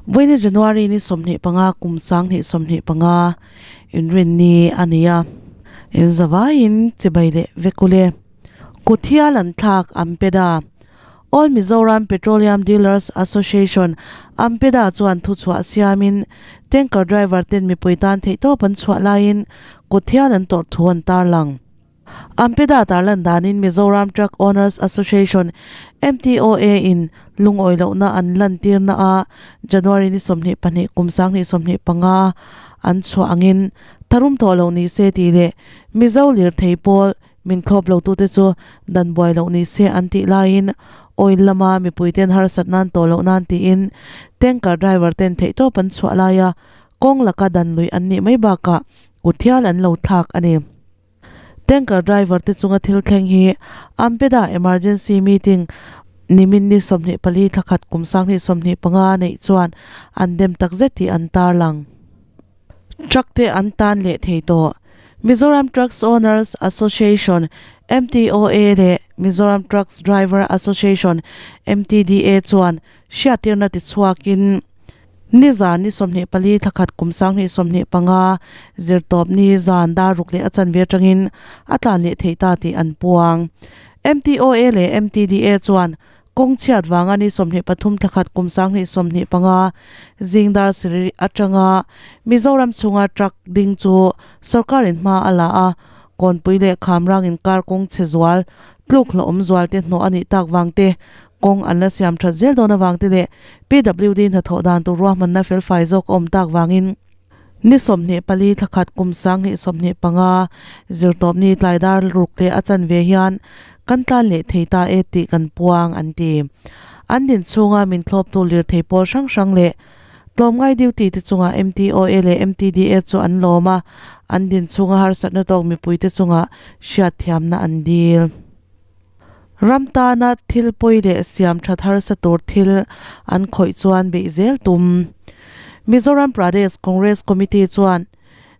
Vawiin January ni 25 kum 2025 inrinni a ni a, in zavaiin chibai leh vek ule. Kut hial an thlak Ampeda. All Mizoram Petroleum Dealers Association, Ampeda chuan thuchhuah siamin tanker driver ten mipui tan theihtawp an chhuah laiin kut hial an tawrh thu an tarlang. Ampeda tarlan danin Mizoram Truck Owners Association, MTOA, in lungawi lohna an lantirna a January ni 22 kum 2025 an chhuah angin tharum thawh loh ni se tih leh Mizo lirthei pawl min thlawp lo tute chu dan buai loh ni se an tih laiin oil lama mipuiten harsat nan tawh loh nan tiin tanker driver ten theihtawp an chhuah laia kawng laka dan lui an nih mai bakah kut hial an lo thlak a ni. Tanker driver te chunga thil thleng hi Ampeda emergency meeting nimin ni 24 thlakhat kum 2025 neih chuan an dem takzet tih an tarlang. Truck te an tan leh thei tawh. Mizoram Trucks Owners Association, MTOA, leh Mizoram Trucks Driver Association, MTDA, chuan hriattirna tichhuakin nizan ni 24 thlakhat kum 2025 zirtawp ni zan dar ruk leh a chanve atangin a tlan leh theih ta tih an puang. MTOA leh MTDA chuan Kawng chhiat vanga ni 23 thlakhat kum 2025 zingdar siri atanga Mizoram chhunga truck ding chu sorkarin hma a la a, kawnpui leh khamrang inkar kawng chhe zual, tluk hlauhawm zual te hnawh a nih tak vang te, kawng an la siam that zel dawn avang te leh PWD hnathawh dan tur ruahmanna felfai zawk a awm tak vangin ni 24 thlakhat kum 2025 zirtawp ni tlaidar ruk leh a chanve hian kan tlan leh thei ta e tih kan puang an ti. An din chhunga min thlawptu lirthei pawl hrang hrang leh tlawmngai duty te chungah MTOA leh MTDA chu an lawm a, an din chhunga harsatna tawk mipuite chungah hriatthiamna an dil. Ram tana thil pawi leh siam that harsa tur thil an khawih chuan beih zel tum. Mizoram Pradesh Congress Committee chuan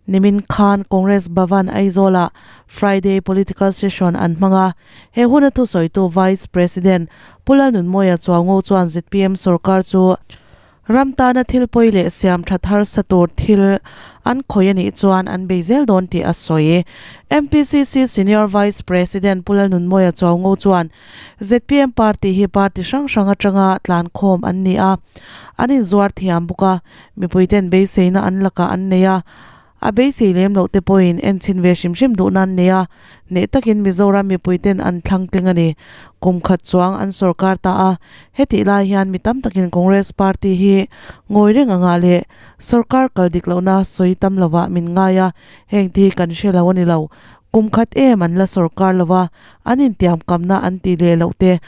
nimin khan Congress Bhavan Aizawlah Friday Political Session an hmang a, he huna thusawitu Vice President Pu Lalnunmawia Chuaungo chuan zpm sorkar chu Ram tana thil pawi leh siam tha thar sa tur thil an khawih a nih chuan an bei zel dawn tih a sawi. MPCC Senior Vice President Pu Lalnunmawia Chuaungo chuan zpm party hi party hrang hrang atanga tlankhawm an ni a, an inzuar thiam bawk a, mipuiten beiseina an lakah an nei a, A beisei lem loh te pawhin enchhin ve hrim hrim duh nan nei a, hneh takin Mizoram mipuiten an thlang tling a ni. Kum khat chuang an sorkar ta a, hetih lai hian mi tam takin Congress party hi ngawi reng angah leh sorkar kal dik lohna sawi tam lovah min ngai a, heng te hi kan hre lo a ni lo. Kum khat em an la sorkar lova, an intiamkamna an tih leh loh te,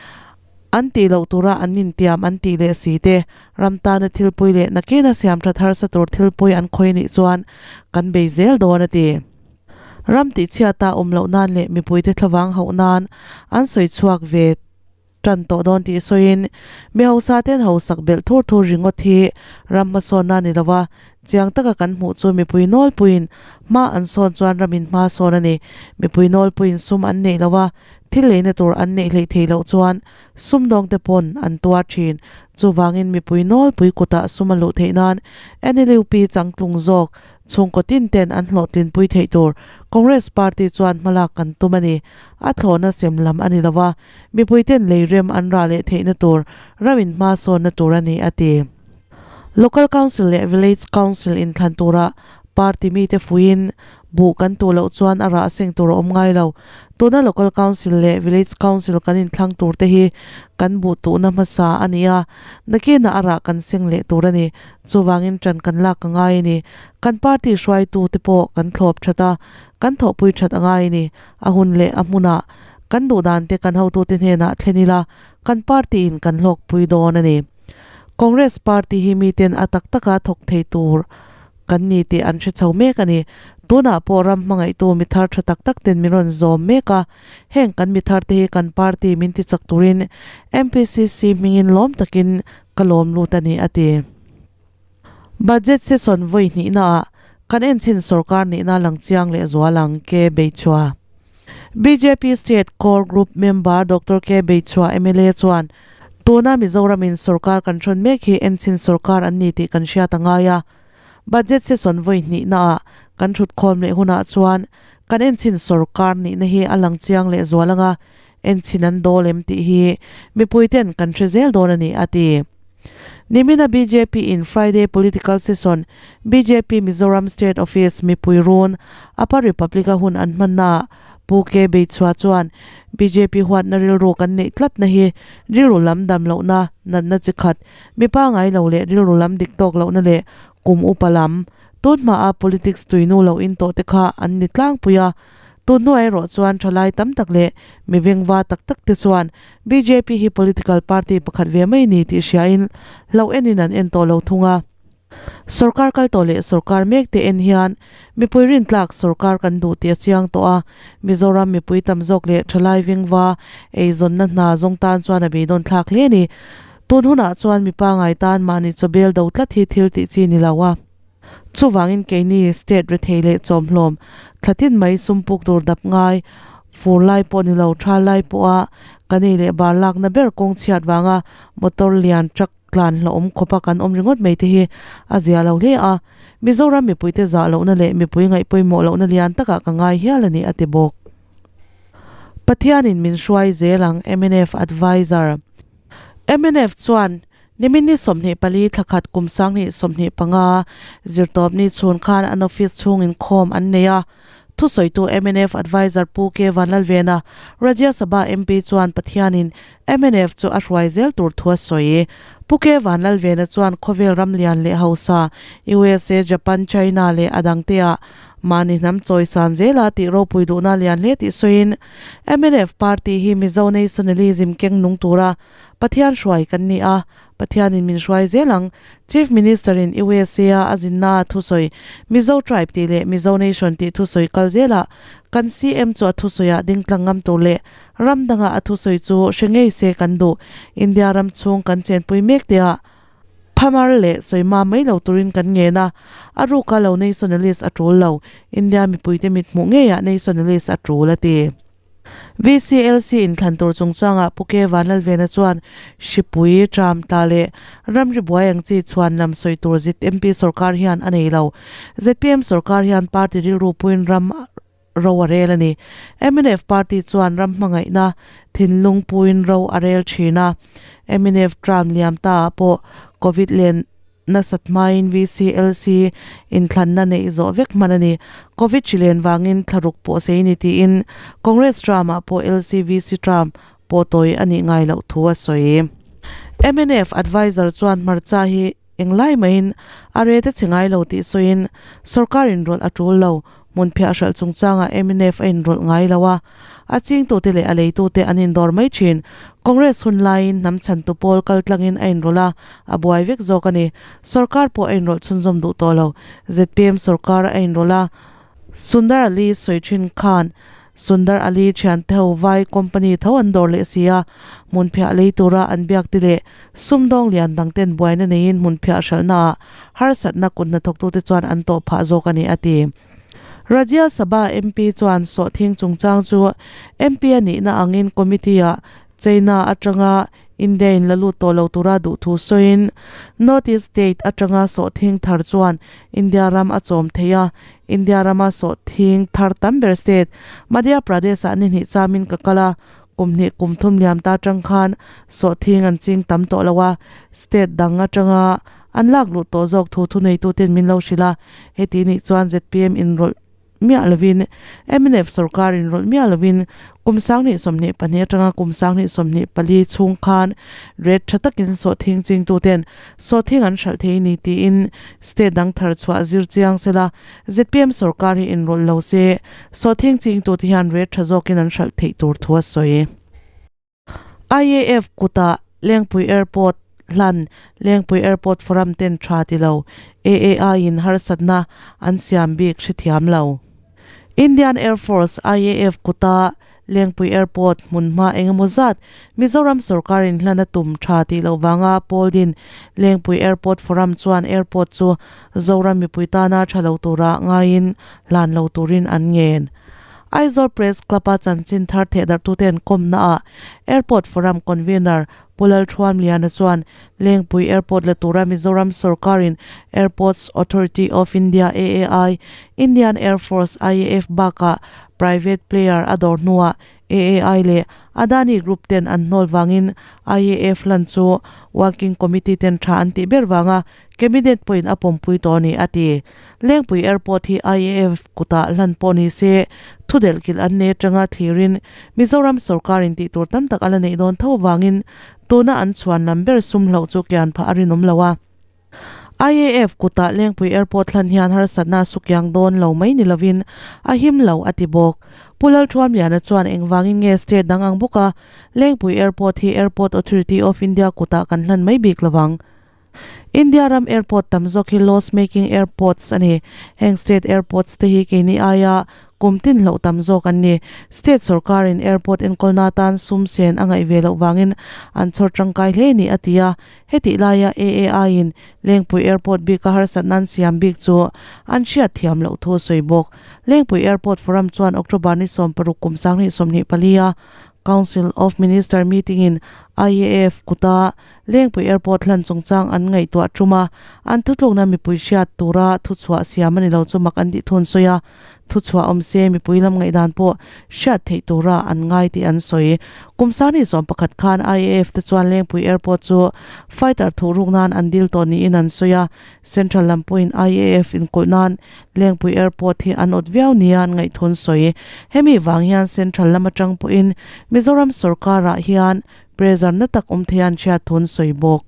An tih loh tura an intiam an tih leh si te, ram tana thilpui leh nakina siam that harsa tur thilpui an khawi nih chuan kan bei zel dawn a ti. Ram tihchhiata awm loh nan leh mipuite thlavang hauh nan an sawi chhuak ve tan tawh dawn tih sawiin mi hausa ten hausak belh thur thur ringawt hi ram hmasawnna ni lova chiang taka kan hmuh chu mipui nawlpuiin hma an sawn chuan ramin hma sawn a ni. Mipui nawlpuiin sum an neih lova Thil leina tur an neih hleih theih loh chuan sumdawngte pawn an tuar thin. Chuvangin mipui nawlpui kutah sum a luh theih nan NLUP changtlung zawk chhungkaw tin ten an hlawhtlinpui theih tur Congress party chuan hmalak kan tum a ni. A thlawhna sem lam a ni lo va, mipui ten lei rem an rah leh theihna tur ramin hma sawnna tur a ni, a ti. Local Council leh Village Council inthlan turah party mite fuiin buh kan tuh loh chuan a rah seng tur a awm ngai lo. Tuna Local Council leh Village Council kan inthlang tur te hi kan buh tuhna hmasa a ni a, nakinah a rah kan seng leh tur a ni. Chuvangin ṭan kan lak a ngai a ni. Kan party hruaitu te pawh kan thlawp ṭhat a, kan thawhpui ṭhat a ngai a ni. A hun leh a hmunah kan duhdan te kan hotute hnenah thlen ila, kan party in kan hlawkpui dawn a ni. Congress party hi miten a tak taka thawk thei tur kan ni tih an hre chho mek a ni. Tunah pawh ram hmangaihtu mi thar tha tak tak ten min rawn zawm mek a, heng kan mi thar te hi kan party min ti chak turin MPCC hmingin lawm takin ka lawm lut a ni, a ti. Budget session vawi hnihnaah kan enchhin sorkar nihna lang chiang leh zual ang, K Beichhua. Bjp State Core Group member Doctor K Beichhua mla chuan, Tuna Mizoramin sorkar kan hrawn mek hi enchhin sorkar an ni tih kan hriat a ngai a. Budget session vawi hnihnaah kan thutkhawm leh hunah chuan kan enchhin sorkar nihna hi a lang chiang leh zual anga enchhin an dawl em tih hi mipuiten kan hre zel dawn a ni, a ti. Nimina bjp in Friday Political Session bjp Mizoram State Office mipui run Upper Republic-a hun an hmannaah Pu K Beichhua chuan bjp huatna rilru kan neih tlatna hi rilru lam dam lohna natna chi khat, mi pangai lo leh rilru lam dik tawk lohna leh kum upa lam tun hmaa politics tuinu lo in tawh te kha an ni tlangpui a. Tun hnuai erawh chuan thalai tam tak leh mi vengva tak tak te chuan bjp hi political party pakhat ve mai ni tih hriain hlauh enin an en tawh lo thung a. Sorkar kal tawh leh sorkar mek te en hian mipui rintlak sorkar kan duh tih a chiang tawh a, Mizoram mipui tam zawk leh thalai vengva eizawnna hna zawng tan chuan a beidawn thlak hle a ni. Tun hunah chuan mi pangai tan mahni chawbel do tlat hi thil tih chi ni lo a. Chuvangin keini state rethei leh chawmhlawm thla tin mai sum puk tur dap ngai, fur lai pawh ni lo tha lai pawha kan ei leh bar lakna ber kawng chhiat vanga motor lian truck tlan hlauhawm khawpa kan awm ringawt mai te hi a zia lo hle a. Mizoram mipuite zah lohna leh mipui ngaih pawimawh lohna lian takah ka ngai hial a ni a ti bawk. Pathianin min hruai zel ang mnf Adviser. Mnf chuan Nimin ni 24 thlakhat kum 2025 zirtawpni chhun khan an office chhung inkhawm an nei a. Thusawitu mnf Adviser Pu K Vanlalvena, Rajya Sabha MP chuan Pathianin mnf chu a hruai zel tur thu a sawi. Pu K Vanlalvena chuan khawvel ram lian leh hausa usa, Japan, China leh a dangte-ah mahni hnam chawisan zela tih ropui duhna lian hle tih sawiin mnf party hi Mizo nationalism keng nung tura Pathian hruai kan ni a, Pathianin min hruai zel ang. Chief Minister-in USA-a a zinna a thusawi Mizo Tribe tih leh Mizo Nation tih thusawi kal zelah kan CM chu a thusawiah ding tlang ngam tur leh ram dangah a thusawi chu hre ngei se kan duh. India ram chhung kan chenpui mek tihah phamar leh sawima mai lo turin kan ngen a, a ruka lo nationalist a tul lo, India mipuite mit hmuh ngeiah nationalist a tul a ti. VCLC inthlan tur chungchangah Pu K Vanlalvena chuan Hripui, Tram tla leh ramri buai ang chi chhuan lam sawi tur ZMP sorkar hian a nei lo. Zpm sorkar hian party rilru puiin ram ro a rel a ni. Mnf party chuan ram hmangaihna thinlung puiin ro a rel thin a. Mnf tram liam ta ah pawh Covid len Nasat hmain VCLC inthlanna neih zawh vek hman a ni. Covid hri len vangin thlaruk pawh sei ni tiin Congress term-ah pawh LCVC term pawh tawi a nih ngai loh thu a sawi. Mnf adviser chuan hmarcha hi englai maiin a rate a chhe ngai lo tih sawiin sorkar inrawlh a tul lo. Hmunphiah hralh chungchangah mnf a inrawlh ngai lo a, a chingtute leh a leitute an indawr mai thin. Congress hun laiin hnam chhantu pawl kal tlangin a inrawlh a, a buai vek zawk a ni. Sorkar pawh a inrawlh chhunzawm duh tawh lo. Zpm sorkar a inrawlh a, Sundar Ali sawi thin khan Sundar Ali thiante ho vai company tho an dawr leh si a, hmunphiah lei tura an biak te leh sumdawng lian dang ten buaina neiin hmunphiah hralhnaah harsatna kut hnathawktute chuan an tawh phah zawk a ni, a ti. Rajya Sabha MP chuan sawhthing chungchang chu MP a nihna angin committee-ah China atanga India in la lut tawh lo tura duh thu sawiin North East state atanga sawhthing thar chuan India ram a chawm thei a, India rama sawhthing thar tam ber state Madhya Pradesh-ah ni hnih chamin ka kal a, kum hnih kum thum liam ta atang khan sawhthing an ching tam tawh lo a, state dang atanga an lak luh tawh zawk thu thuneituten min lo hrilh a, heti nih chuan zpm inrawlh miah lovin mnf sorkar inrawlh miah lovin kum 2024 atanga kum 2024 chhung khan rate tha takin sawhthing chingtuten sawhthing an hralh thei ni tiin state dang thar chhuah zir chiang sela zpm sorkar hi inrawlh lo se sawhthing chingtute hian rate tha zawkin an hralh theih tur thu a sawi. IAF kutah Lengpui Airport hlan Lengpui Airport Forum ten tha ti lo, AAI in harsatna an siam bik hrethiam lo. Indian Air Force, IAF, kuta Lengpui Airport hmunhma engemaw zat Mizoram sorkar in hlan a tum tha tih loh vanga pawl din Lengpui Airport Forum chuan airport chu Zoram mipui tana tha lo tura ngaiin hlan lo turin an ngen. Aizawl Press Club-a chanchin thar thehdarhtute an kawmnaah Airport Forum Convener Pu Lalthuamliana chuan Lengpui Airport la tura Mizoram sorkarin Airports Authority of India, AAI, Indian Air Force, IAF, bakah private player a dawr hnuah AAI leh Adani Group ten an hnawl vangin IAF hlan chu Working Committee ten tha an tih ber vanga Cabinet pawhin a pawmpui tawh a ni, a ti. Lengpui Airport hi IAF kutah hlan pawh ni se, thudelh kilh an nei atanga thlirin Mizoram sorkarin tih tur tam tak a la neih dawn tho avangin tuna an chhuan lam ber sum hloh chu kian phah a rinawm lo a. IAF kutah Lengpui Airport hlan hian harsatna a sukiang dawn lo mai ni lovin a him lo, a ti bawk. Pu Lalthuamliana chuan engvangin nge state dang ang bawka Lengpui Airport hi Airport Authority of India kutah kan hlan mai bik lovang? India ram airport tam zawk hi loss making airports a ni. Heng state airports te hi keini aia kum tin hloh tam zawk an ni. State sorkarin airport enkawlna atan sum sen a ngaih ve loh vangin an chhawr tangkai hle ni a ti a. Hetih laia AAI in Lengpui Airport bika harsatna an siam bik chu an hriat thiam loh thu a sawi bawk. Lengpui Airport Forum chuan October ni 16 kum 2024 a Council of Minister meeting in IAF kuta Lengpui Airport hlan chungchang an ngaihtuah tum a, an thutlukna mipui hriat tura thuchhuah siam a ni lo chu mak an tih thun sawi a, thuchhuah awm se mipui lam ngaihdan pawh hriat theih tura an ngai tih an sawi. Kum sangni zawm pakhat khan IAF te chuan Lengpui Airport chu fighter thuhruk nan an dil tawh niin an sawi a, Central lam pawhin IAF inkulh nan Lengpui Airport hi an awt viau nia an ngaihthun sawi. Hemi vang hian Central lam atang pawhin Mizoram sorkarah hian Pressure na tak awm thei an hriat thun sawi bawk.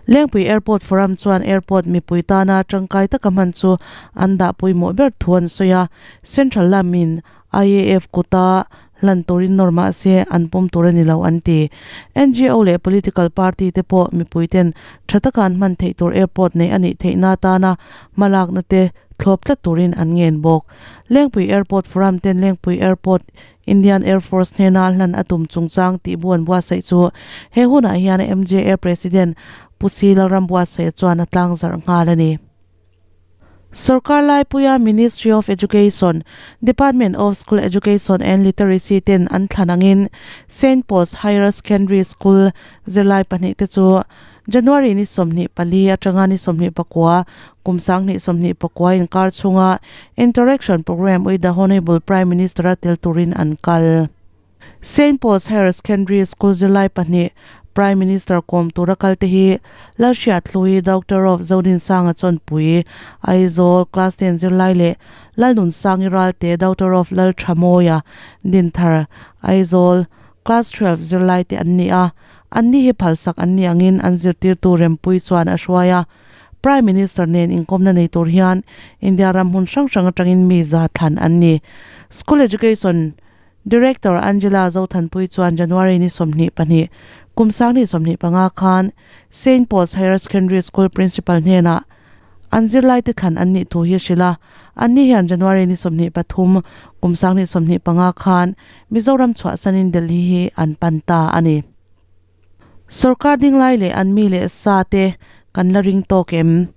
Lengpui Airport Forum chuan airport mipui tana tangkai taka hman chu an dah pawimawh ber thu an sawi a, Central lamin IAF kuta hlan turin nawr mah se an pawm tur a ni lo an ti. NGO leh political party te pawh mipui ten tha taka an hman theih tur airport neih a nih theihna atana hmalakna te thlawp tlat turin an ngen bawk. Lengpui Airport Forum ten Lengpui Airport Indian Air Force hnena hlan a tum chungchang tih bu an buatsaih chu he hunah hian MJA President Pu Si Lalrambuatsaih chuan a tlangzarh nghal a ni. Sorkar laipuia Ministry of Education, Department of School Education and Literacy ten an thlan angin Saint Paul's Higher Secondary School zirlai pahnih te chu January ni 24 atanga ni 29 kum 2029 inkar chhunga Interaction Programme with the Honourable Prime Minister a tel turin an kal. Saint Paul's Higher Secondary School zirlai pahnih Prime Minister kawm tura kal te hi Lalhriathlui Doctor of Zodinsanga Chawnpui, Aizawl, Class 10 zirlai leh Lalnunsangi Ralte Doctor of Lalthamawia Dinthar, Aizawl, Class 12 zirlai te an ni a. Anni hi phalsak an ni angin an zirtirtu Rempui chuan a hruai a. Prime Minister nen inkawmna nei tur hian India ram hmun hrang hrang atangin mi za thlan an ni. School Education Director Angela Zothanpui chuan January ni 22, kum 2025 khan Saint Paul's Higher Secondary School Principal hnenah an zirlaite thlan an nih thu hi a hrilh a. Anni hian January ni 23, kum 2025 khan Mizoram chhuahsanin Delhi hi an pan ta a ni. Sorkar dinglai leh an mi leh sa te kan la ring tawk em?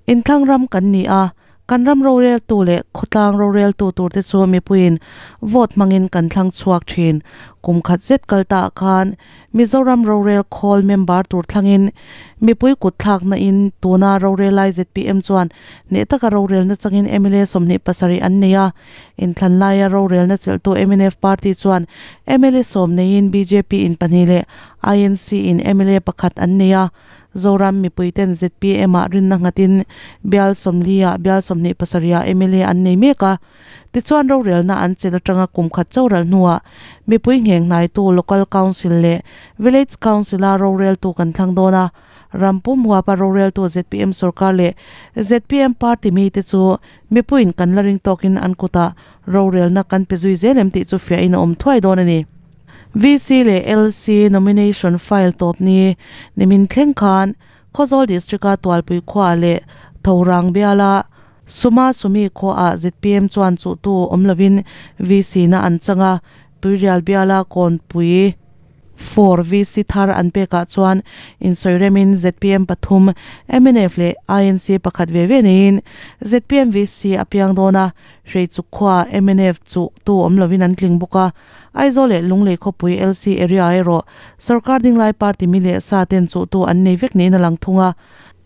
Inthlang ram kan ni a, kan ram roreltu leh khawtlang roreltu tur te chu mipuiin vote hmangin kan thlang chhuak thin. Kum khat zet kal ta khan Mizoram rorel khawl member tur thlangin mipui kut thlakna in tuna rorel lai zpm chuan hneh taka rorelna changin mla 27 an nei a. Inthlan laia rorelna chelhtu mnf party chuan mla sawm neiin bjp in pahnih leh INC in mla pakhat an nei a. Zoram mipuiten zpm ah rinna nghatin bial sawmli ah bial 27 ah mla an nei mek a. Tichuan rorelna an chelh atanga kum khat cho ral hnuah mipui ngheng hnaitu local council leh village council a roreltu kan thlang dawn a. Ram pum huapa roreltu zpm sorkar leh zpm party mite chu Mipuiin kan la ring tawkin an kutah rorelna kan pe zui zel em tih chu fiahin a awm thuai dawn a ni. VC leh LC nomination file tawp ni nimin thleng khan Khawzawl District-a Tualpui khuaah leh Thorang biala Suma Sumi khuaah zpm chuan chuhtu awm lovin VC na an chang a, Tuirial biala Kawnpui. Four VC thar an pekah chuan insawiremin zpm pathum, mnf leh INC pakhat ve ve neiin zpm VC a piang dawn a, Hreichuk khuaah mnf chu tu awm lovin an tling bawk a. Aizawl leh Lunglei khawpui LC area erawh sorkar dinglai party mi leh sa ten chuhtu an nei vek niin a lang thung a.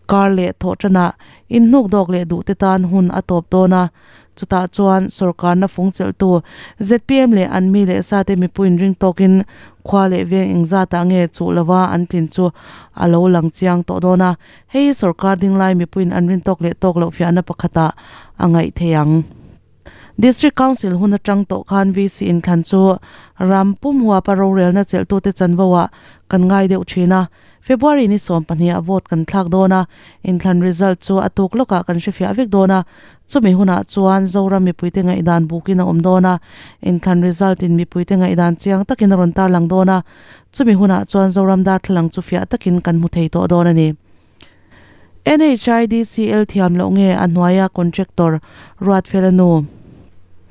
Kar leh thawh tanah inhnuk dawk leh duhte tan hun a tawp dawn a. Chutah chuan sorkarna fung chelhtu zpm leh an mi leh sate mipuiin ring tawkin khua leh veng engzatah nge chuh lova an tlin chu a lo lang chiang tawh dawn a, hei hi sorkar dinglai mipuiin an rin tawk leh tawk loh fiahna pakhatah a ngaih thei ang. District Council hun atang tawh khan VC inthlan chu ram pum huapa rorelna chelhtute chanvo ah kan ngai deuh thin a, February ni 12 ah vote kan thlak dawn a, inthlan result chu a tuk lawkah kan hrefiah vek dawn a, chumi hunah chuan Zoram mipuite ngaihdan bukin a awm dawn a, inthlan result in mipuite ngaihdan chiang takin a rawn tarlang dawn a, chumi hunah chuan Zoram darthlalang chu fiah takin kan hmu thei tawh dawn a ni. NHIDCL thiam loh nge a hnuaia contractor Ruatfela nu?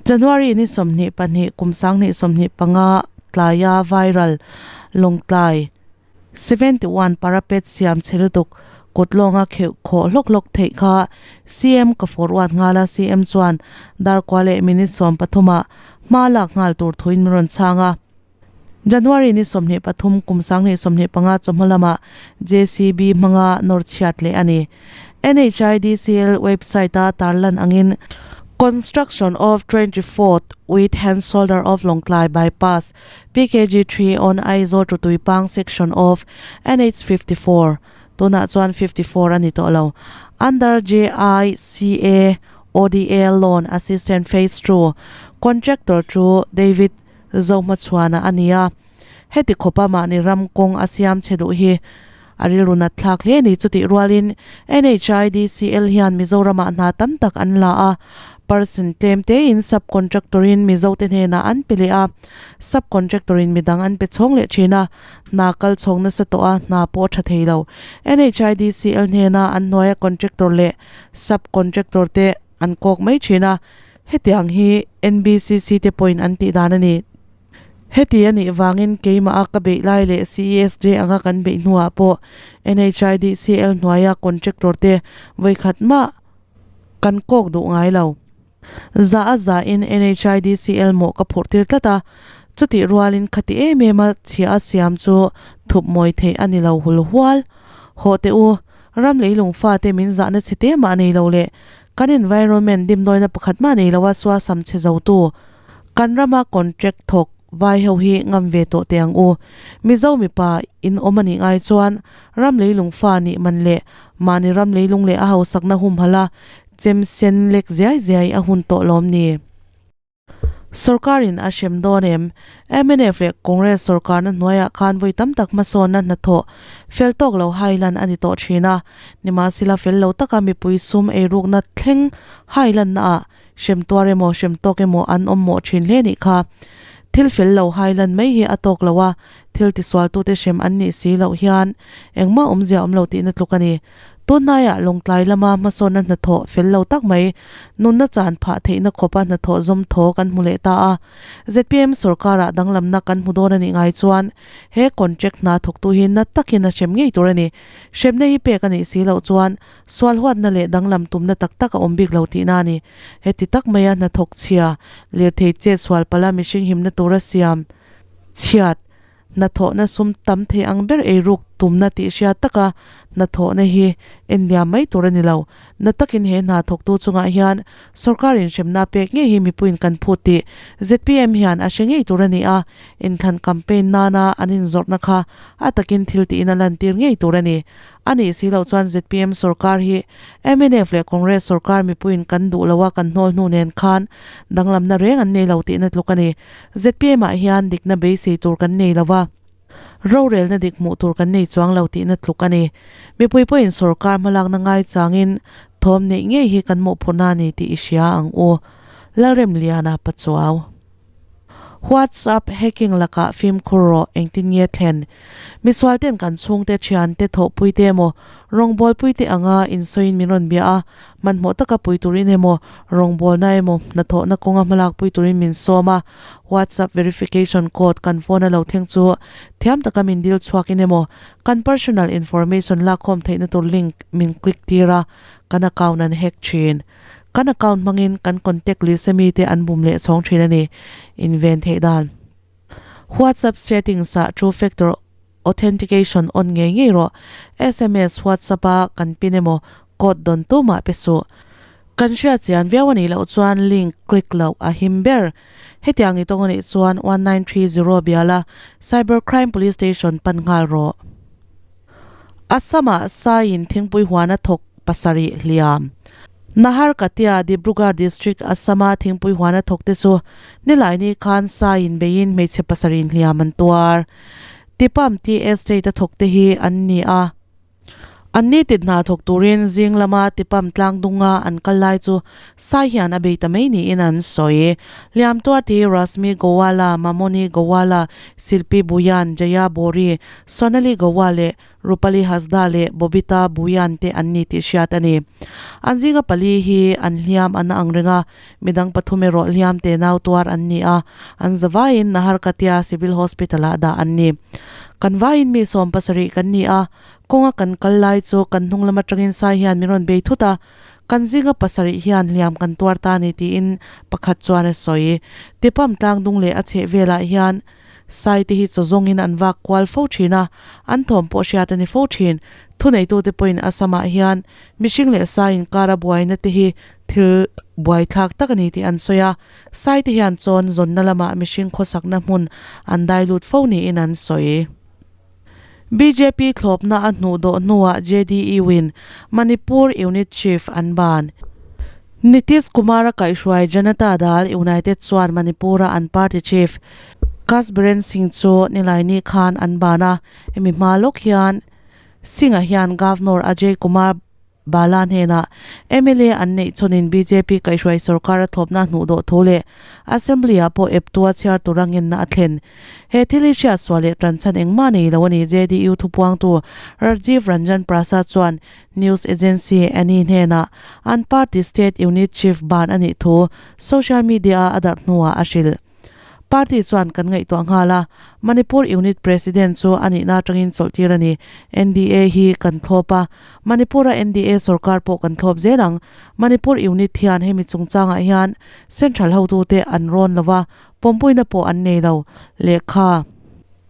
January ni 22 kum 2025 tlaia viral Lawngtlai 71 parapet siam chhe lutuk kut lawnga kheuh khawh hlawk hlawk theih kha CM ka forward nghal a, CM chuan darkua leh minute 13 ah hma lak nghal tur thuin min rawn chhang a. January ni 23 kum 2025 chawhma lamah JCB hmanga nawr chhiat leh a ni. NHIDCL website a tarlan angin Construction of 24th with hand shoulder of Lawngtlai Bypass PKG 3 on Aizawl to Tuipang section of NH 54 tunah chuan 54 a ni tawh lo under JICA ODA Loan Assistant Phase 2 Contractor chu David Zohmachhuana a ni a, heti khawpa mahni ram kawng a siam chhe duh hi a rilru nat thlak hle a ni. Chutih rualin NHIDCL hian Mizoramah hna tam tak an la a, person tlem tein sub-contractor-in Mizote hnenah an pe leh a, sub-contractor-in midang an pe chhawng leh thin a, hna kal chhawng nasa tawh a, hna pawh a tha thei lo. NHIDCL hnena an hnuaia contractor leh sub-contractor te an kawk mai thin a, Hetiang hi NBCC te pawhin an tih dan a ni. Heti a nih vangin keimah a ka beih lai leh CESJ anga kan beih hnuah pawh NHIDCL hnuaia contractor te vawikhat mah kan kawk duh ngai lo. Zah a zahin NHIDCL mawh ka phurh tir tlat a, chutih rualin khati em em a chhia a siam chu thup mawi theih a ni lo hul hual. Hawh teh u, ram leilung fate min zahna chhe te mah nei lo leh Kan environment dimdawina pakhat mah nei loa suasam chhe zotu kan rama contract thawk vai ho hi ngam ve tawh teh ang u. Mizo mipa in awm a nih ngai chuan ram leilung fa nih man leh mahni ram leilung leh a hausakna humhalh a chem sen lek ziai ziai a hun tawh lawm ni. Sorkarin a hrem dawn em? Mnf leh Congress sorkarna hnuaiah khan vawi tam tak hmasawnna hnathawh fel tawk lo hailan a ni tawh thin a. Nimahsela fel lo taka mipui sum eirukna thleng hailannaah hrem tuar emaw hrem tawk emaw an awm mawh thin hle nih kha. Thil fel lo hailan mai hi a tawk lo a, thil tisualtute hrem an nih si loh hian engmah awmzia awm lo tihna tluk a ni. Tunhnaiah Lawngtlai lama hmasawnna hnathawh fel lo tak mai, nunna chan phah theihna khawpa hnathawh zawm thaw kan hmu leh ta a. Zpm sorkarah danglamna kan hmu dawn a nih ngai chuan he contract hna thawktu hi na takin a hrem ngei tur a ni. Hremna hi pek a nih si loh chuan sual huatna leh danglam tumna tak tak a awm bik lo tihna a ni. Heti tak maia hnathawk chhia, lirthei chet sual pala mihring himna tura siam chhiat, Hnathawhna sum tam thei ang ber eiruk tumna tih hriat taka hnathawhna hi enliam mai tur a ni lo. Na takin he hna thawktu chungah hian sorkar inhremna pek ngei hi mipuiin kan phut tih zpm hian a hre ngei tur a ni a, inthlan campaign nana an inzawrhna kha a takin thil tiin a lantir ngei tur a ni. A nih si loh chuan zpm sorkar hi mnf leh Congress sorkar mipuiin kan duh loa kan hnawl hnu nen khan danglamna reng an nei lo tihna tluk a ni. Zpm ah hian dikna beisei tur kan nei lo va, rorelna dik hmuh tur kan nei chuang lo tihna tluk a ni. Mipui pawhin sorkar hmalakna ngai changin thawm neih ngei hi kan mawhphurhna a ni tih i hria ang u. Lalremliana Pachuau. WhatsApp hacking lakah fimkhur rawh engtin nge thlen? Misual ten kan chhungte thiante thawhpui te emaw rawngbawlpui te anga insawiin min rawn bia a, hmanhmawh taka pui turin emaw rawngbawlna emaw hnathawhna kawnga hmalakpui turin min sawm a, WhatsApp verification code kan phone a lo thleng chu thiam taka min dil chhuakin emaw kan personal information lakkhawm theihna tur link min click tir a, kan account an hack thin. Kan account hmangin kan contact list a mite an bum leh chhawng thin a ni. Inven theih dan. WhatsApp settings ah two factor authentication on ngei ngei rawh. Sms WhatsApp a kan pin emaw code dawn tumah pe suh. Kan hriat chian viau a nih loh chuan link click loh a him ber. Hetiang i tawng a nih chuan 1930 biala Cyber Crime Police Station pan nghal rawh. Assam-ah Saiin thingpui huan a thawk pasarih hliam. Naharkatia, Dibrugarh District, Assam-a thingpui huan a thawk te chu Nilaini khan Saiin beiin hmeichhe pasarih hliam an tuar. Tipam Tea Estate a thawk te hi an ni a. An ni tit hna thawk turin zing lama Tipam tlang dunga an kal lai chu Sai hian a bei ta mai niin an sawi. Hliam tuar te hi Rashmi Gowala, Mamoni Gowala, Silpi Bhuyan, Jaya Bori, Sonali Gowa leh Rupali Hasda leh Bobita Bhuyan te an ni tih hriat a ni. An zinga pali hi an hliam an ang reng a, midang pathum erawh hliam te nau tuar an ni a, an zavaiin Naharkatia Civil Hospital-ah dah an ni. Kan vaiin mi 70 kan ni a, kawnga kan kal lai chu kan hnung lam atangin sai hian min rawn bei thut a, kan zinga pasarih hian hliam kan tuar ta ni tiin pakhat chuan a sawi. Tipam tlang dung leh a chheh velah hian Sai te hi chaw zawngin an vak kual fo thin a, an thawm pawh hriat a ni fo thin. Thuneitute pawhin Assam-ah hian mihring leh sai inkara buaina te hi thil buaithlak tak a ni tih an sawi a, sai te hian chawn zawnna lamah mihring khawsakna hmun an dai lut fo niin an sawi. Bjp thlawpna a hnuh dawh hnuah JDU-in Manipur Unit Chief an ban. Nitish Kumar-a kaihhruai Janata Dal United chuan Manipur-a an party chief Kas Biren Singh chu Nilaini khan an ban a, hemi hma lawk hian Singh-a hian Governor Ajay Kumar Bala hnenah mla an neih chawnin bjp kaihhruai sorkar a thawpna hnuh dawh thu leh Assembly-ah pawh eptu a chhiar tur a ngenna a thlen. He thil hi hriatsuah leh tanchhan engmah nei lo a ni, JDU thupuangtu Rajiv Ranjan Prasad chuan news agency ANI hnenah an party state unit chief ban a nih thu social media-a a darh hnuah a hrilh. Party chuan kan ngaihtuah nghal a, Manipur Unit President chu a nihna atangin chawlhtir a ni. NDA hi kan thlawp a, Manipur-a NDA sorkar pawh kan thlawp zel ang. Manipur Unit hian hemi chungchangah hian Central hotute an rawn lo va, pawmpuina pawh an nei lo. Lehkha.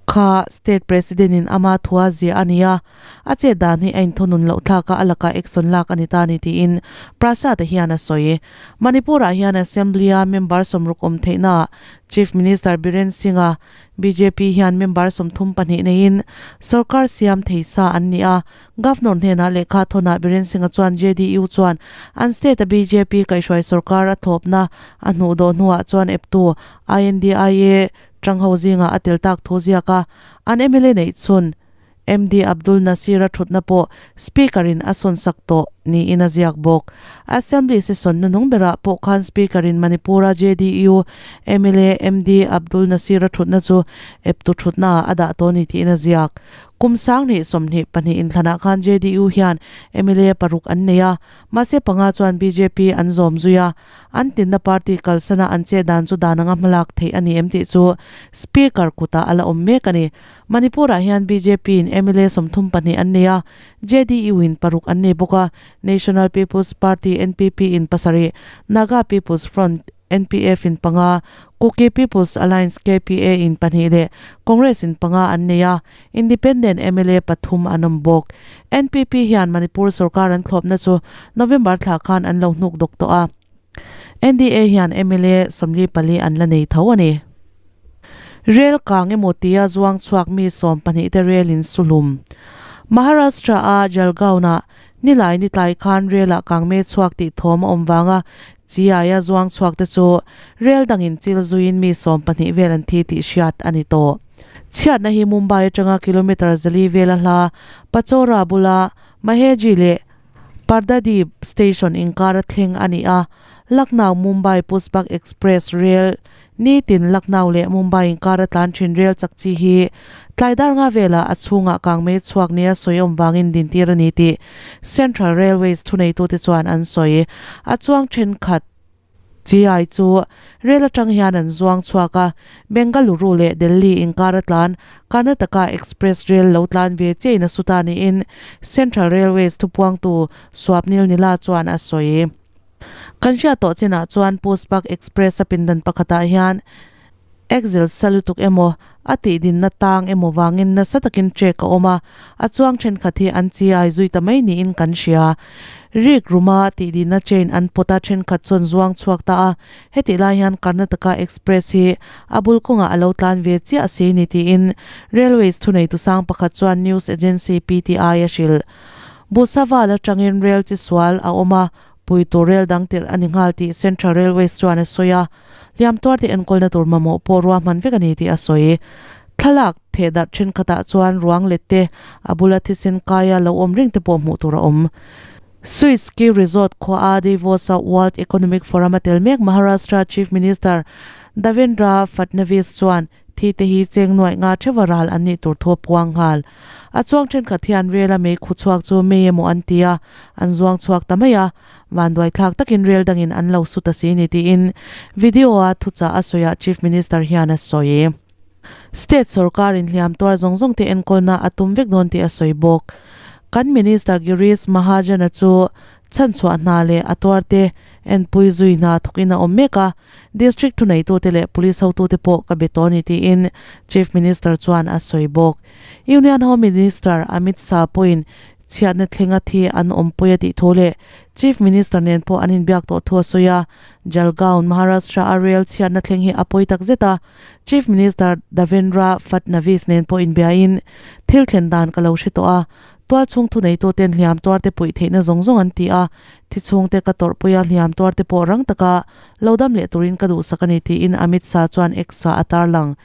Kha State President in ama thua ziah a ni a, a chet dan hi a inthunun loh thlak a, a lakah action lak a ni ta a ni tiin Prasad-a hian a sawi. Manipur-ah hian Assembly-a member sawmruk awm theihnaah Chief Minister Biren Singh-a bjp hian member 32 neiin sorkar siam thei sa an ni a, Governor hnenah lehkha thawnah Biren Singh-a chuan JDU chuan an state-a bjp kaihhruai sorkar a thawpna a hnuh dawh hnuah chuan eptu INDIA Tang ho zingah a tel tak thu ziak a, an mla neih chhun MD Abdul Nasir-a thutna pawh Speaker-in a sawn sak tawh niin a ziak bawk. Assembly session hnuhnung berah pawh khan Speaker-in Manipur-a JDU mla MD Abdul Nasir-a thutna chu eptu thutnaah a dah tawh ni tiin a ziak. Kum 2022 inthlanah khan JDU hian mla paruk an nei a, mahse panga chuan bjp an zawm zui a, An tinna party kalsana an che dan chu dan anga hmalak theih a ni em tih chu Speaker kutah a la awm mek a ni. Manipur-ah hian BJP-in mla 32 an nei a, JDU-in paruk an nei bawk a, National People's Party, NPP, in pasarih, Naga People's Front, NPF, in panga, Kuki People's Alliance, KPA, in pahnih leh Congress in panga an nei a, Independent mla pathum an awm bawk. NPP hian Manipur sorkar an thlawpna chu November thla khan an lo hnuk dawk tawh a. NDA hian mla 44 an la nei tho a ni. Rel kang emaw tia zuang chhuak mi 12 te rel in suhlum. Maharashtra-a Jalgaon-ah nilai ni tlai khan rel-ah kangme chhuak tih thawm a awm vanga chiaia zuang chhuak te chu rel dangin chil zuiin mi 12 vel an thi tih hriat a ni tawh. Chhiatna hi Mumbai atanga kilometre zali vela hla Pachora bula Maheji leh Pardadip station inkara thleng a ni a, Lucknow Mumbai Pushpak Express rel Nitin Lucknow leh Mumbai inkar a tlan thin rel chak chi hi tlai dar nga velah a chhungah kangmei chhuak nia sawi awm vangin dintir a ni tih Central Railways thuneitute chuan an sawi. A chuang thenkhat Chi-ai chu rel atang hian an zuang chhuak a, Bengaluru leh Delhi inkar a tlan Karnataka Express rel lo tlan ve chiahin a su ta niin Central Railways thupuangtu Swapnil Nila chuan a sawi. Kan hriat tawh chinah chuan Pushpak Express a pindan pakhatah hian Axle sa lutuk emaw, a tihdinna tang emaw vangin nasa takin trek a awm a, a chuang thenkhat hi an chi-ai zui ta mai niin kan hria. Rik ruma tihdinna chain an pawt a, thenkhat chuan zuang chhuak ta a, hetih lai hian Karnataka Express hi a bul kawngah a lo tlan ve chiah si ni tiin Railways thuneitu sang pakhat chuan news agency PTI a hrilh. Bhusaval atangin rel chi sual a awm a, Puitu rel dang tirh a ni nghal tih Central Railways chuan a sawi a, hliam tuarte enkawlna tur mamawh pawh ruahman vek a ni tih a sawi. Thlalak theh darh thenkhatah chuan ruang let te, a bula thisen kaia lo awm reng te pawh hmuh tur a awm. Swiss ski resort khua a Davos-a World Economic Forum a tel mek Maharashtra Chief Minister Davendra Fadnavis chuan Thi te hi cheng nuaih nga theuha ral an nih tur thu a puang nghal. A chuang thenkhat hian rel a mei khu chhuak chu mei emaw an ti a, an zuang chhuak ta mai a, vanduai thlak takin rel dangin an lo su ta si ni tiin video a thuchah a sawiah Chief Minister hian a sawi. State sorkar in hliam tuar zawng zawng te enkawlna a tum vek dawn tih a sawi bawk. Kan Minister Girish Mahajan-a chu chhanchhuah hna leh a tuarte enpui zui hna thawkin a awm mek a, District thuneitute leh Police hotute pawh ka be tawh a ni tiin Chief Minister chuan a sawi bawk. Union Home Minister Amit Shah pawhin chhiatna thlenga thi an awmpui a tih thu leh Chief Minister nen pawh an inbiak tawh thu a sawi a. Jalgaon, Maharashtra a rail chhiatna thleng hi a pawi tak zet a, Chief Minister Davendra Fadnavis nen pawh inbiain thil thlen dan ka lo hre tawh a, Tualchhung thuneituten hliam tuarte puih theihna zawng zawng an ti a, thi chhungte ka tawrhpui a, hliam tuarte pawh rang taka lo dam leh turin ka duhsak a ni tiin Amit Shah chuan X-ah a tarlang.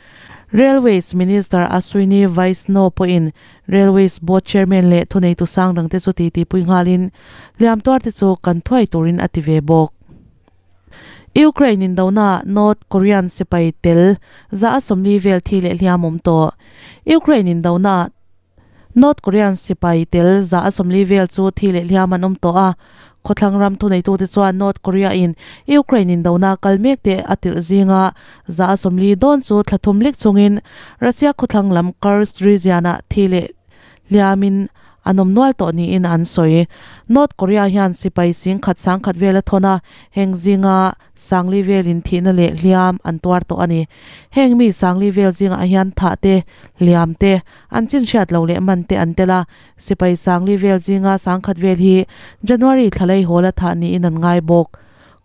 Railways Minister Ashwini Vaishnaw pawhin Railways Board Chairman leh thuneitu sang dangte chu titipui nghalin hliam tuarte chu kan thuai turin a ti ve bawk. Ukraine indona North Korean sipai tel 140 vel thi leh hliam awm tawh. Ukraine indona North Korean sipai tel 140 vel chu thi leh hliam an awm tawh a, khawthlang ram thuneitute chuan North Korea-in Ukraine indona kal mek te a tirh zinga 140 dawn chu thla thum lek chungin Russia khawthlang lam Kursk region-ah thi leh hliamin an awm nual tawh niin an sawi. North Korea hian sipai singkhat sangkhat vel a thawn a, heng zinga Sangli velin thihna leh hliam an tuar tawh a ni. Heng mi Sangli vel zingah hian thah te, hliam te, an chin hriat lo leh man te an tel a. Sipai Sangli vel zinga sangkhat vel hi January thla lei hawla thah niin an ngai bawk.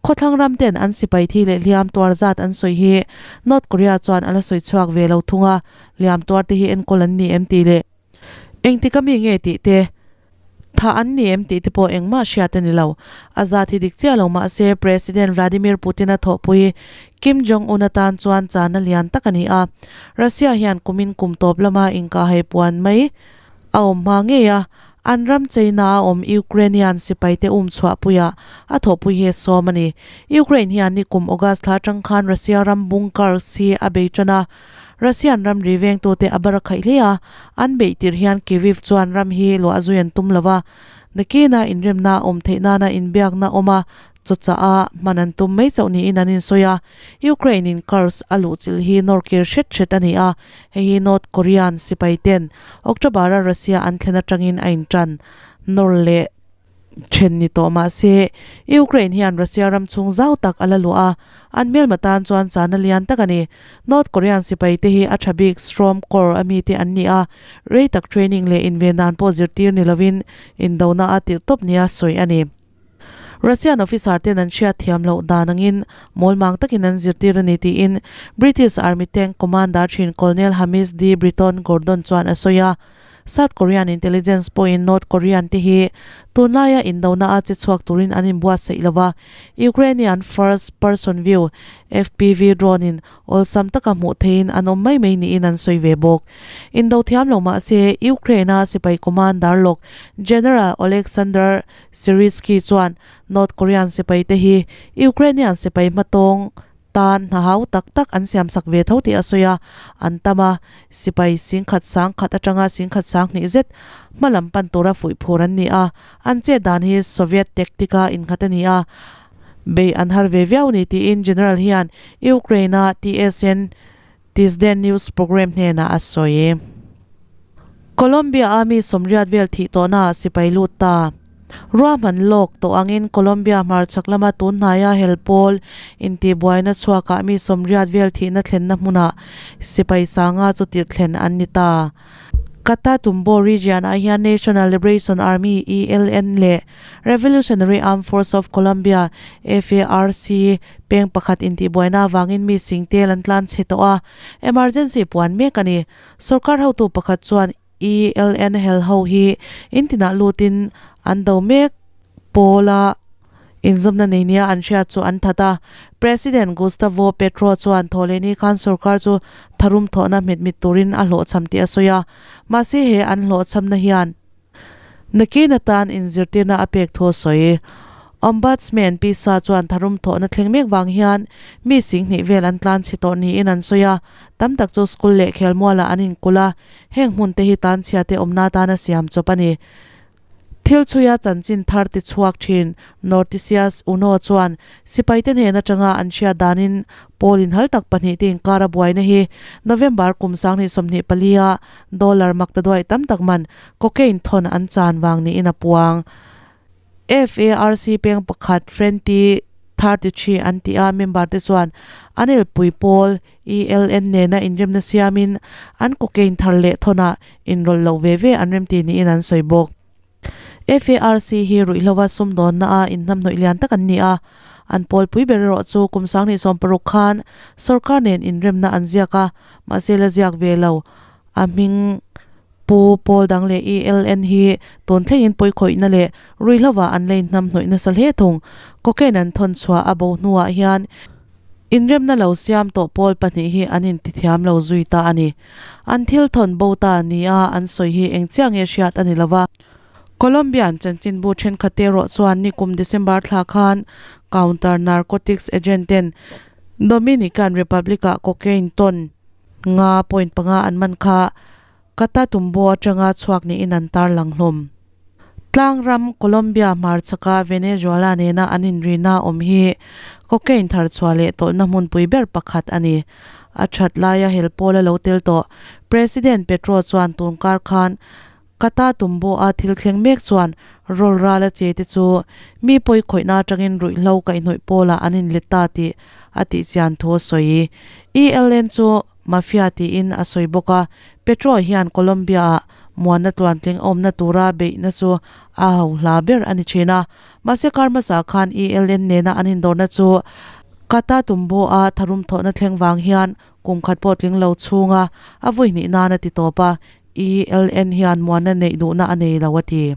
Khawthlang ram ten an sipai thi leh hliam tuar zat an sawi hi North Korea chuan a la sawi chhuak ve lo thung a, hliam tuar te hi enkawl an ni em tih leh engtik a mi nge tih te Thah an ni em tih te pawh engmah hriat a ni lo. A zat hi dik chiah lo mah se President Vladimir Putin-a thawhpui Kim Jong-un atan chuan chana lian tak a ni a. Russia hian kumin kum tawp lama inkahhei puan mai a awm hma ngei a, an ram China a awm Ukrainian sipaite um chhuahpuiah a thawhpui hi a sawm a ni. Ukraine hian nikum August thla atang khan Russia ram bunkers hi a bei tan a. Russian ramri vengtute a bar a khaih hle a, an beih tirh hian Kyiv chuan ram hi luah zui an tum lo va, nakina inremna awm theih nana inbiakna awm a, chawchah a hman an tum mai chauh niin an insawi a. Ukraine in Kursk a luhchilh hi nawr kir hret hret a ni a, hei hi North Korean sipai ten October a Russia an thlen atangin a intan nawr leh. Then ni tawh mah se, Ukraine hian Russia ram chhung zau tak a la luah a, an hmelma tan chuan chana lian tak a ni. North Korean sipai te hi a tha bik Strom Corps a mite an ni a, rei tak training leh inven dan pawh zirtir ni lovin indona a tirh tawp nia sawi a ni. Russian officer ten an hriat thiam loh dan angin mawlmang takin an zirtir a ni tiin British Army tank commander thin Colonel Hamish D Britton Gordon chuan a sawi a. South Korean intelligence pawhin North Korean te hi tunlaia indona a che chhuak turin an inbuatsaih lo va, Ukrainian first person view, FPV, drone in awlsam taka hmuh theihin an awm mai mai niin an sawi ve bawk. Indo thiam lo mah se, Ukraine-a sipai commander lawk General Oleksandr Syrskyi chuan North Korean sipai te hi Ukrainian sipai hmatawng tan hna hau tak tak an siam sak ve tho tih a sawi a, an tam a, sipai singkhat sangkhat atanga singkhat sanghnih zet hma lam pan tura fuih phur an ni a, an chet dan hi Soviet tactic a innghat a ni a, bei an har ve viau ni tiin General hian Ukraine-a TSN Tisden News Programme hnenah a sawi. Colombia-a mi sawmriat vel thih tawhnaah sipai lut ta. Ruahman lawk tawh angin Colombia hmarchhak lama tun hnaia hel pawl intihbuaina chhuakah mi sawmriat vel thihna thlenna hmunah sipai sanga chu tirh thlen an ni ta. Catatumbo region-ah hian National Liberation Army, ELN, leh Revolutionary Armed Force of Colombia, FARC, peng pakhat intihbuaina avangin mi sing tel an tlan chhe tawh a, emergency puan mek a ni. Sorkar hotu pakhat chuan ELN hel ho hi intinah lutin an do mek pawla inzawmna nei nia an hriat chu an that a. President Gustavo Petro chuan thawhlehni khan sorkar chu tharum thawhna hmet mit turin a hlawhchham tih a sawi a, mahse he an hlawhchhamna hian nakin atan inzirtirna a pek thu a sawi. Ombudsman Pisa chuan tharum thawhna thleng mek vang hian mi singhnih vel an tlan chhe tawh niin an sawi a, tam tak chu school leh khelmualah an inkulh a, heng hmun te hi tanchhia te awmna atana siam chawp a ni. Thil chhuia chanchin thar ti chhuak thin Noticias Uno chuan sipaite hnen atanga an hriat danin pawl inhal tak pahnih te inkara buaina hi November kum 2024 a dollar maktaduaih tam tak man cocaine thawn an chan vang niin a puang. FARC peng pakhat Frente 33 an tih a member te chuan an elpui pawl ELN nena inremna siamin an cocaine thar leh thawnah inrawlh loh ve ve an remti niin an sawi bawk. FARC hi ruihhlo-a sumdawnna a inhnamhnawih lian tak an ni a, an pawlpui ber erawh chu kum 2016 khan sorkar nen inremna an ziak a, mahse la ziak ve lo. A hming Pu pawl dang leh ELN hi tun thlengin pawikhawihna leh ruihhlo-ah an la inhnamhnawih nasa hle thung. Cocaine an thawn chhuah a bo hnuah hian Inremna lo siam tawh pawl pahnih hi an intithiam lo zui ta a ni. An thil thawn bo ta nia an sawi hi eng chiah nge hriat a ni lo va. Colombian chanchinbu thenkhat te erawh chuan nikum December thla khan counter narcotics agent ten Dominican Republic-ah cocaine ton nga point panga an man kha Catatumbo atanga chhuak niin an tarlang hlawm. Tlangram Colombia hmarchhaka Venezuela nena an inrina awm hi cocaine thar chhuah leh tawlhna hmunpui ber pakhat a ni. A that laia hel pawl a lo tel tawh. President Petro chuan tunkar khan Catatumbo-a thil thleng mek chuan rawl ral a che te chu mi pawi khawihna atangin ruihhlo kaihhnawih pawlah an inlet ta tih a tihchian thu a sawi. ELN chu Mafia tiin a sawi bawk a, Petro hian Colombia-ah muanna tluantling a awmna tura beihna chu a ho hla ber a ni thin a. Mahse kar hmasa khan ELN nena an indawrna chu Catatumbo-a tharum thawhna thleng vang hian kum khat pawh tling lo chhunga a vui hnih nan a ti tawp a, ELN hian muanna neih duhna a nei lo a ti.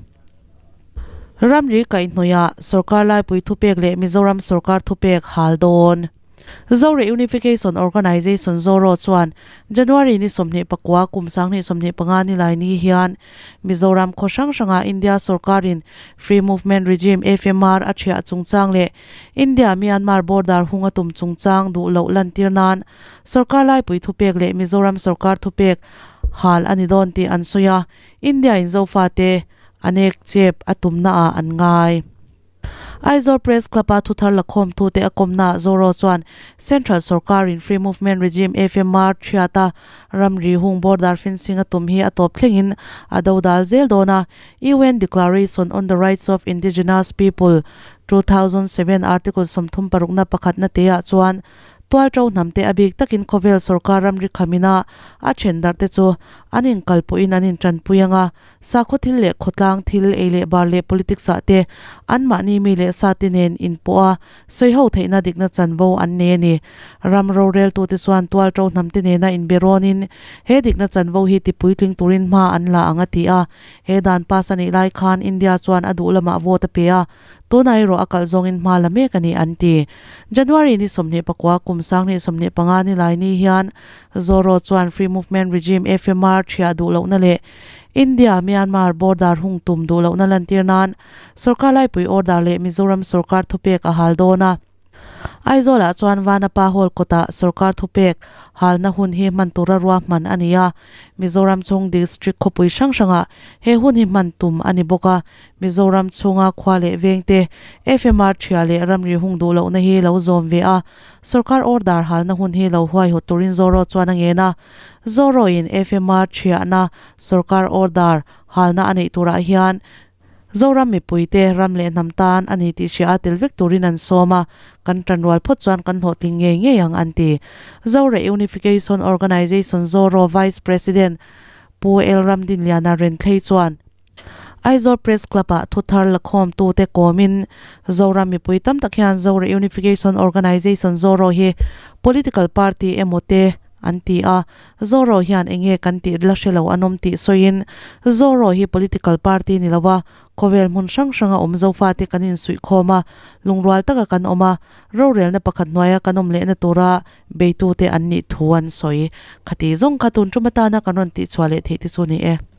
Ramri kaihhnawihah sorkar laipui thupek leh Mizoram sorkar thupek hal dawn. Zo Reunification Organisation, ZORO, chuan January ni 29 kum 2025 nilai ni hian Mizoram khaw hrang hrangah India sorkarin Free Movement Regime, FMR, a thiah chungchang leh India-Myanmar border hung a tum chungchang duh loh lantir nan sorkar laipui thupek leh Mizoram sorkar thupek hal a ni dawn tih an sawi a, India-in Zofate a nek chep a tumnaah an ngai. Aizawl Press Club-a thuthar lakhawmtute a kawmnaah Zoro chuan Central sorkarin Free Movement Regime, FMR, thiata ramri hung border fencing a tum hi a tawp thlengin a do dal zel dawn a, UN Declaration on the Rights of Indigenous People, 2007 Article 36 na pakhatna teah chuan Tualṭo hnamte a bik takin khawvel sorkar ramri khamina a then darhte chu an inkalpawhin an inṭanpui ang a, Sakhaw thil leh khawtlang thil, ei leh bar leh politics ah te anmahni mi leh sa te nen inpawh a, sawiho theihna dikna chanvo an nei a ni. Ram roreltute chuan tualṭo hnamte nena inbe rawnin he dikna chanvo hi tipuitling turin hma an la ang a ti a. He dan pass a nih lai khan India chuan a duh lamah vote a pe a, tunah erawh a kalh zawngin hma la mek a ni an ti. January ni 24 kum 2025 ni lai ni hian Zoro chuan Free Movement Regime, FMR, thiah duh lohna leh India, Myanmar border hung tum duh lohna lantir nan sorkar laipui order leh Mizoram sorkar thupek a hal dawn a. Aizawlah chuan Vanapa Hall kawtah sorkar thupek halna hun hi hman tura ruahman a ni a, Mizoram chhung District khawpui hrang hrangah he hun hi hman tum a ni bawk a, Mizoram chhunga khua leh vengte FMR ṭhia leh ramri hung duh lohna hi lo zawm ve a, sorkar order halna hun hi lo huaihawt turin Zoro chuan a ngen a, Zoro-in FMR ṭhiahna sorkar order halna a neih turah hian Zoram mipuite ram leh hnam tan a ni tih hria a tel vek turin an sawm a, kan ṭanrual phawt chuan kan hlawhtling ngei ngei ang an ti. Zora Unification Organisation Zoro Vice President Pu El Ramdinliana Renthlei chuan Aizawl Press Club-ah thuthar lakhawmtute kawmin Zoram mipui tam tak hian Zora Unification Organisation Zoro hi political party emaw te an ti a, Zoro hian eng nge kan tih la hre lo an awm tih sawiin, Zoro hi political party ni lova khawvel hmun hrang hranga awm zofate kan insuihkhawm a, lungrual taka kan awm a, rorelna pakhat hnuaia kan awm lehna tura beitute an nih thu an sawi. Khati zawng kha tun tum atana kan rawn tihchhuah leh theih te chu ni e.